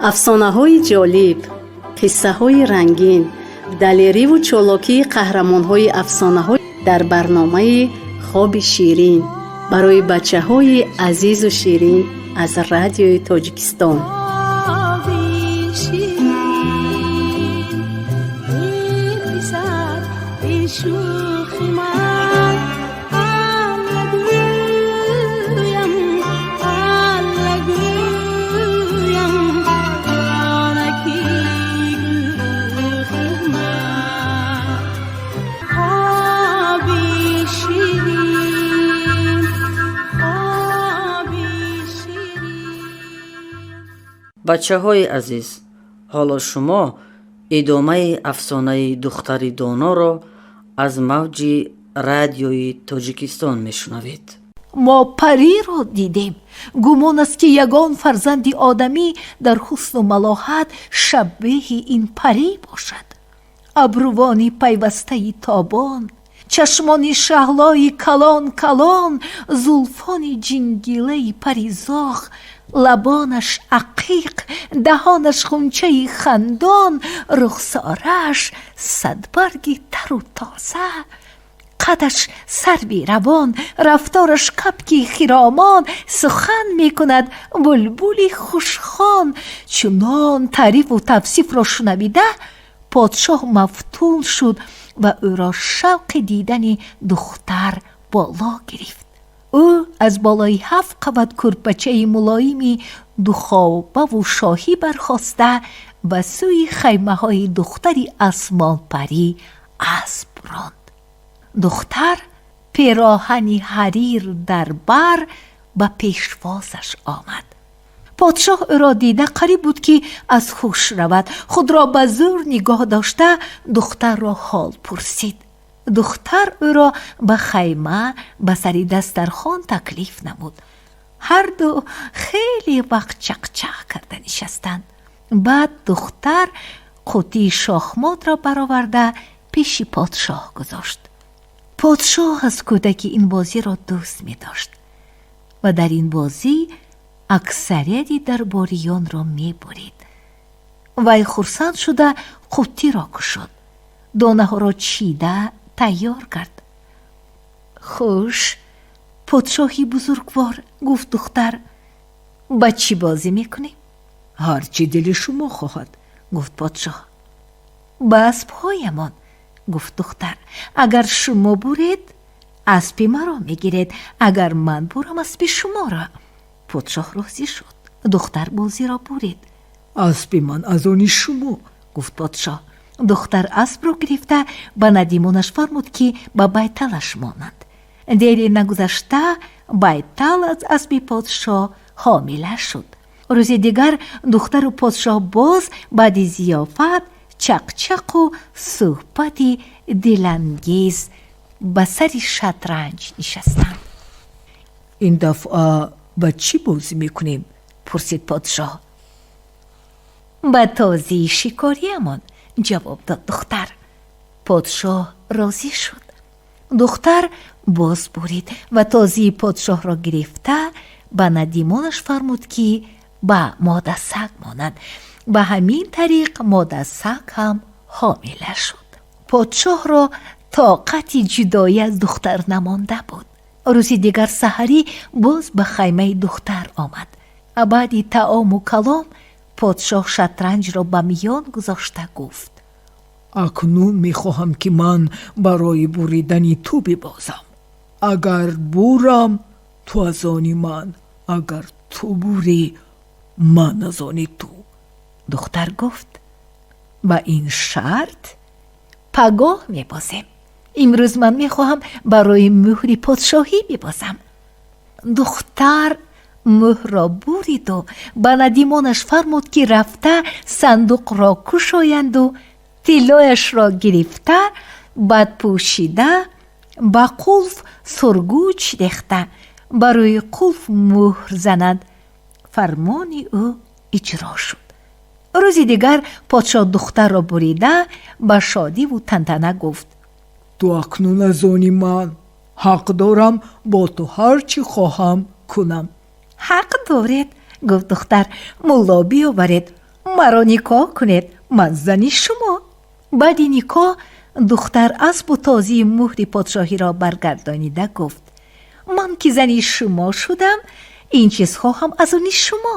Афсонаҳои ҷолиб, қиссаҳои рангин, далериву чолокии қаҳрамонҳои афсонаҳо дар барномаи «Хоби ширин» барои бачаҳои азизу ширин аз Радиои Тоҷикистон. Хоби ширин, эй писар, эй шӯхи ман, Алла гӯям, Алла гӯям, онаки гӯхи ман. Хоби ширин, хоби ширин. Бачаҳои азиз, ҳоло шумо идомаи афсонаи духтари доноро аз мавҷи Радиои Тоҷикистон мешунавед. Мо париро дидем. Гумон аст, ки ягон фарзанди одамӣ дар ҳусну малоҳат шабеҳи ин парӣ бошад. Абрувони пайвастаи тобон, чашмони шаҳлои калон калон, зулфони ҷингилаи паризоғ, лабонаш ақиқ, даҳонаш хунчаи хандон, рухсорааш садбарги тару тоза, қадаш сарви равон, рафтораш кабки хиромон, сухан мекунад булбули хушхон. Чунон таърифу тавсифро шунавида, подшоҳ мафтун шуд ва ӯро шавқи дидани духтар боло гирифт. Ӯ аз болои ҳафт қабат кӯрпачаи мулоими духобаву шоҳӣ бархоста, ба сӯи хаймаҳои духтари асмонпарӣ асп ронд. Духтар пероҳани ҳарир дар бар ба пешвозаш омад. Подшоҳ ӯро дида, қариб буд, ки аз ҳуш равад. Худро ба зӯр нигоҳ дошта, духтарро ҳол пурсид. Духтар ӯро ба хайма, ба сари дастархон таклиф намуд. Ҳарду хеле вақт чақчақ карда нишастанд. Баъд духтар қуттии шохмотро бароварда, пеши подшоҳ гузошт. Подшоҳ аз кӯдакӣ ин бозиро дӯст медошт ва дар ин бозӣ аксарияти дарбориёнро мебурид. Вай хурсанд шуда, қуттиро кушод, донаҳоро чида тайёр кард. «Хуш, подшоҳи бузургвор, — гуфт духтар, — ба чӣ бозӣ мекунем?» Ҳар чӣ дили шумо хоҳад, гуфт подшоҳ. «Ба аспҳоямон, — гуфт духтар. Агар шумо буред, аспи маро мегиред, агар ман бурам, аспи шуморо. Подшоҳ розӣ шуд. Духтар бозиро бурид. Аспи ман аз они шумо, гуфт подшоҳ. Духтар аспро гирифта, ба надимонаш фармуд, ки ба байталаш монанд. Дере нагузашта, байтал аз аспи подшоҳ ҳомила шуд. Рӯзи дигар духтару подшоҳ боз баъди зиёфат, чақчақу суҳбати дилангез ба сари шатранҷ нишастанд. Ин дафъа ба чӣ бозӣ мекунем? Пурсид подшоҳ. «Ба тозии шикориямон», ҷавоб дод духтар. Подшоҳ розӣ шуд. Духтар боз бурид ва тозии подшоҳро гирифта, ба надимонаш фармуд, ки ба модасаг монанд. Ба ҳамин тариқ модасаг ҳам ҳомила шуд. Подшоҳро тоқати ҷудоӣ аз духтар намонда буд. Рӯзи дигар саҳарӣ боз ба хаймаи духтар омад. Баъди таому калом подшоҳ шатранҷро ба миён гузошта, гуфт: Акнун мехоҳам, ки ман барои буридани ту бибозам. Агар бурам, ту аз они ман, агар ту бурӣ, ман аз они ту. Духтар гуфт: «Ба ин шарт пагоҳ мебозем. Имрӯз ман мехоҳам барои мӯҳри подшоҳӣ бибозам». Духтар мӯҳрро буриду ба надимонаш фармуд, ки рафта сандуқро кушоянду тиллояшро гирифта, бадпӯшида, ба қулф сургуч рехта, ба рӯи қулф мӯҳр занад. Фармони ӯ иҷро шуд. Рӯзи дигар подшоҳ духтарро бурида, ба шодиву тантана гуфт: Ту акнун аз они ман, ҳақ дорам бо ту ҳар чӣ хоҳам кунам. Ҳақ доред, гуфт духтар. Мулло биёваред. Маро никоҳ кунед, ман зани шумо. Баъди никоҳ духтар аспу тозии муҳри подшоҳиро баргардонида гуфт: «Ман ки зани шумо шудам, ин чизҳо ҳам аз они шумо».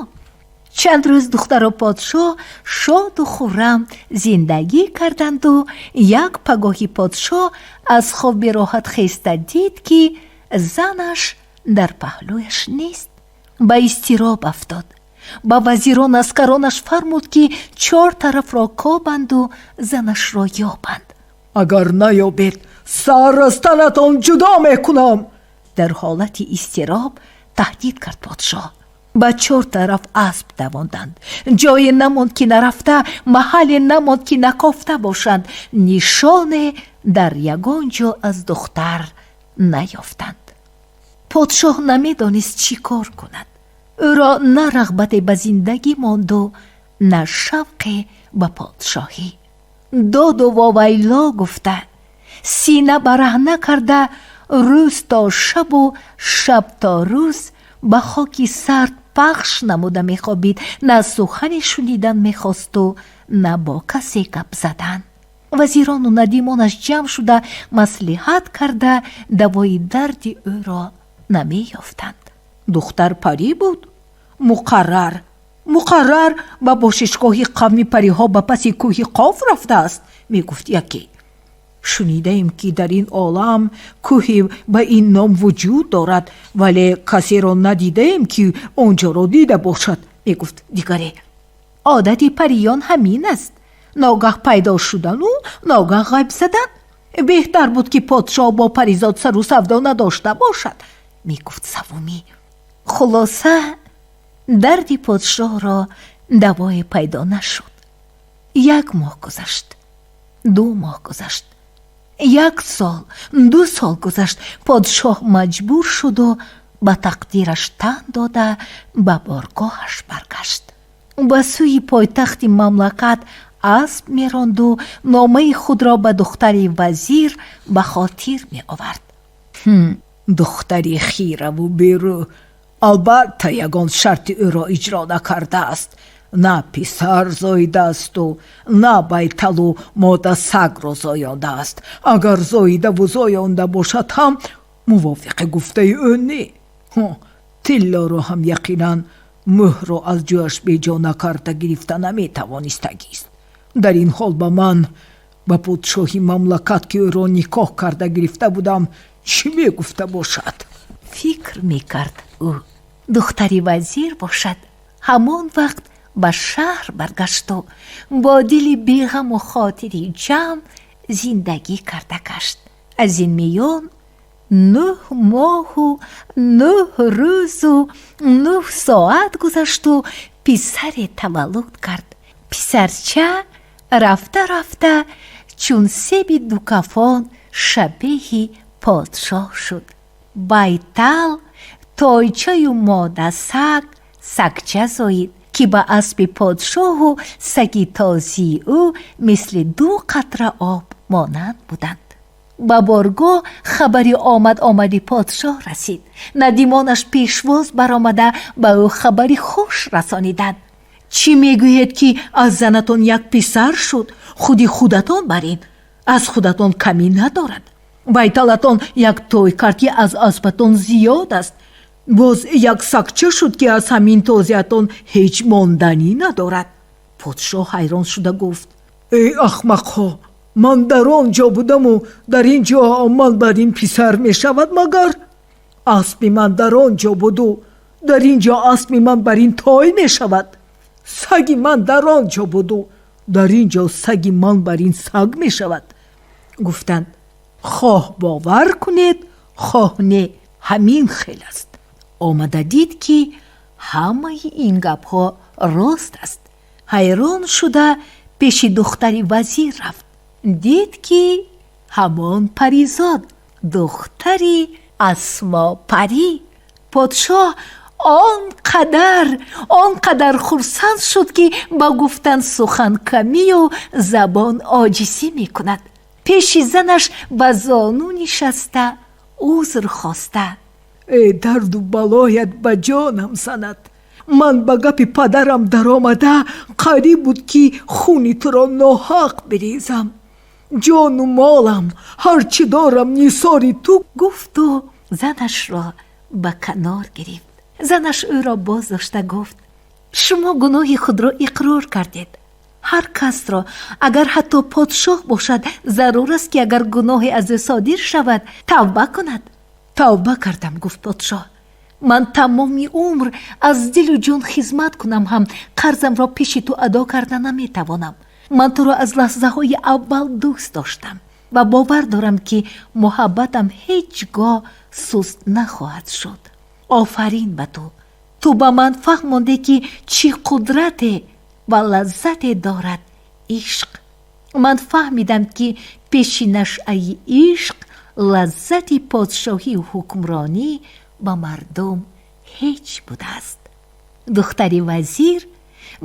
Чанд рӯз духтару подшоҳ шоду хуррам зиндагӣ карданду як пагоҳи подшоҳ аз хоб бероҳат хеста дид, ки занаш дар паҳлӯяш нест. Ба изтироб афтод. Ба вазирон, аскаронаш фармуд, ки чор тарафро кобанду занашро ёбанд. Агар наёбед, сар аз танатон ҷудо мекунам! Дар ҳолати изтироб таҳдид кард подшоҳ. Ба чор тараф асп давонданд. Ҷое намонд, ки нарафта, маҳалле намонд, ки накофта бошанд. Нишоне дар ягон ҷо аз духтар наёфтанд. Подшоҳ намедонист, чӣ кор кунад. Ӯро на рағбате ба зиндагӣ монду, на шавқе ба подшоҳӣ. Доду вовайло гуфта, сина бараҳна карда, рӯз то шабу шаб то рӯз ба хоки сард пахш намуда мехобид. На сухане шунидан мехосту, на бо касе гап задан. Вазирону надимонаш ҷамъ шуда, маслиҳат карда, давои дарди ӯро намеёфтанд. Духтар парӣ буд, муқаррар муқаррар ба бошишгоҳи қавми париҳо ба паси кӯҳи Қоф рафтааст, мегуфт яке. Шунидаем, ки дар ин олам кӯҳе ба ин ном вуҷуд дорад, вале касеро надидаем, ки он ҷоро дида бошад, мегуфт дигаре. Одати париён ҳамин аст: ногаҳ пайдо шудану ногаҳ ғайб задан. Беҳтар буд, ки подшоҳ бо паризод сару савдо надошта бошад, мегуфт саввумӣ. Хулоса, дарди подшоҳро давое пайдо нашуд. Як моҳ гузашт, 2 моҳ гузашт, як сол, 2 сол гузашт. Подшоҳ маҷбур шуду ба тақдираш тан дода, ба боргоҳаш баргашт. Ба сӯи пойтахти мамлакат асп меронду номаи худро ба духтари вазир ба хотир меовард. Духтари хираву берӯ албатта ягон шарти ӯро иҷро накардааст. На писар зоидаасту, на байталу мода сагро зоёндааст. Агар зоидаву зоёнда бошад ҳам, мувофиқи гуфтаи ӯ не. Тиллоро ҳам яқинан мӯҳрро аз ҷояш беҷо накарда гирифта наметавонистагист. Дар ин ҳол ба ман, ба подшоҳи мамлакат, ки ӯро никоҳ карда гирифта будам, чӣ мегуфта бошад? Фикр мекард ӯ. Духтари вазир бошад, ҳамон вақт ба шаҳр баргашту бо дили беғаму хотири ҷамъ зиндагӣ карда гашт. Аз ин миён 9 моҳу 9 рӯзу 9 соат гузашту писаре таваллуд кард. Писарча рафта рафта чун себи дукафон шабеҳи подшоҳ шуд. Байтал, тойчаю модасаг, сагча зоид, ки ба аспи подшоҳу саги тозии ӯ мисли ду қатра об монанд буданд. Ба боргоҳ хабари омад омади подшоҳ расид. Надимонаш пешвоз баромада, ба ӯ хабари хуш расониданд. Чӣ мегӯед, ки аз занатон як писар шуд, худи худатон бар ин аз худатон камӣ надорад. Байталатон як той кард, ки аз аспатон зиёд аст. Боз як сагча шуд, ки аз ҳамин тозиатон ҳеҷ монданӣ надорад. Подшоҳ ҳайрон шуда гуфт: «Эй ахмақҳо, ман дар он ҷо будаму дар ин ҷо ман бар ин писар мешавад магар? Аспи ман дар он ҷо буду дар ин ҷо аспи ман бар ин той мешавад? Саги ман дар он ҷо буду дар ин ҷо саги ман бар ин саг мешавад?» Гуфтанд: «Хоҳ бовар кунед, хоҳ не, ҳамин хел аст». Омада дид, ки ҳамаи ин гапҳо рост аст. Ҳайрон шуда, пеши духтари вазир рафт. Дид, ки ҳамон паризод, духтари Асмопарӣ. Подшоҳ он қадар, он қадар хурсанд шуд, ки ба гуфтан сухан камию забон оҷисӣ мекунад. Пеши занаш ба зону нишаста, узр хоста: Э, дарду балоят ба ҷонам занад! Ман ба гапи падарам даромада қариб буд, ки хуни туро ноҳақ бирезам. Ҷону молам, ҳар чӣ дорам, нисори ту. Гуфту занашро ба канор гирифт. Занаш ӯро боз дошта гуфт: шумо гуноҳи худро иқрор кардед. Ҳар касро, агар ҳатто подшоҳ бошад, зарур аст, ки агар гуноҳе аз ӯ содир шавад, тавба кунад. Тавба кардам, гуфт подшоҳ. Ман тамоми умр аз дилу ҷон хизмат кунам ҳам, қарзамро пеши ту адо карда наметавонам. Ман туро аз лаҳзаҳои аввал дӯст доштам ва бовар дорам, ки муҳаббатам ҳеҷ гоҳ суст нахоҳад шуд. Офарин ба ту! Ту ба ман фаҳмондӣ, ки чӣ қудрате ва лаззате дорад ишқ. Ман фаҳмидам, ки пеши нашъаи ишқ лаззати подшоҳию ҳукмронӣ ба мардум ҳеҷ будааст. Духтари вазир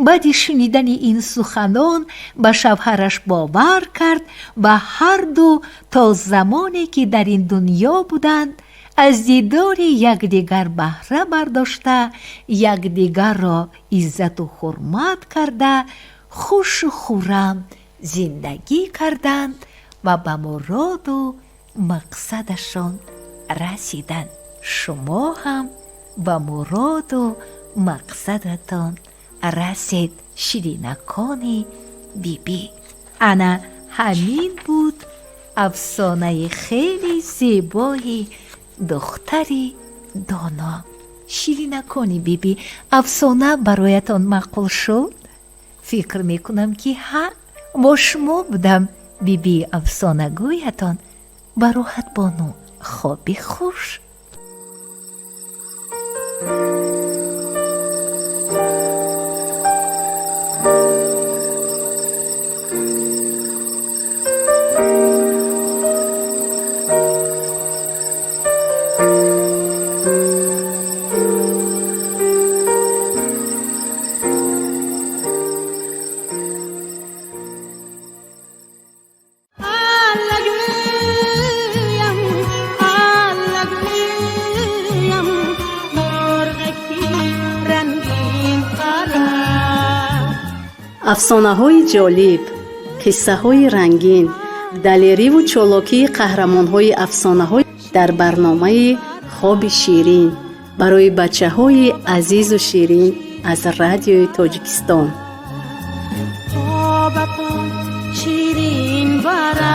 баъди шунидани ин суханон ба шавҳараш бовар кард ва ҳарду то замоне ки дар ин дунё буданд, аз дидори якдигар баҳра бардошта, якдигарро иззату ҳурмат карда, хушу хуррам зиндагӣ карданд ва ба муроду мақсадашон расиданд. Шумо ҳам ба муроду мақсадатон расед, ширинакони бибӣ. Ана ҳамин буд афсонаи хеле зебои духтари доно. Ширинакони бибӣ, афсона бароятон маъқул шуд? Фикр мекунам, ки ҳа. Бо шумо будам бибии афсонагӯятон Бароҳатбону. Хоби хуш. Аллагӯям, аллагӯям, мурғаки рангин парад. Афсонаҳои ҷолиб, қиссаҳои рангин, далериву чолокии қаҳрамонҳои афсонаҳо дар барномаи хоби ширин барои бачаҳои азизу ширин аз Радиои Тоҷикистон. Хобатон ширин барад.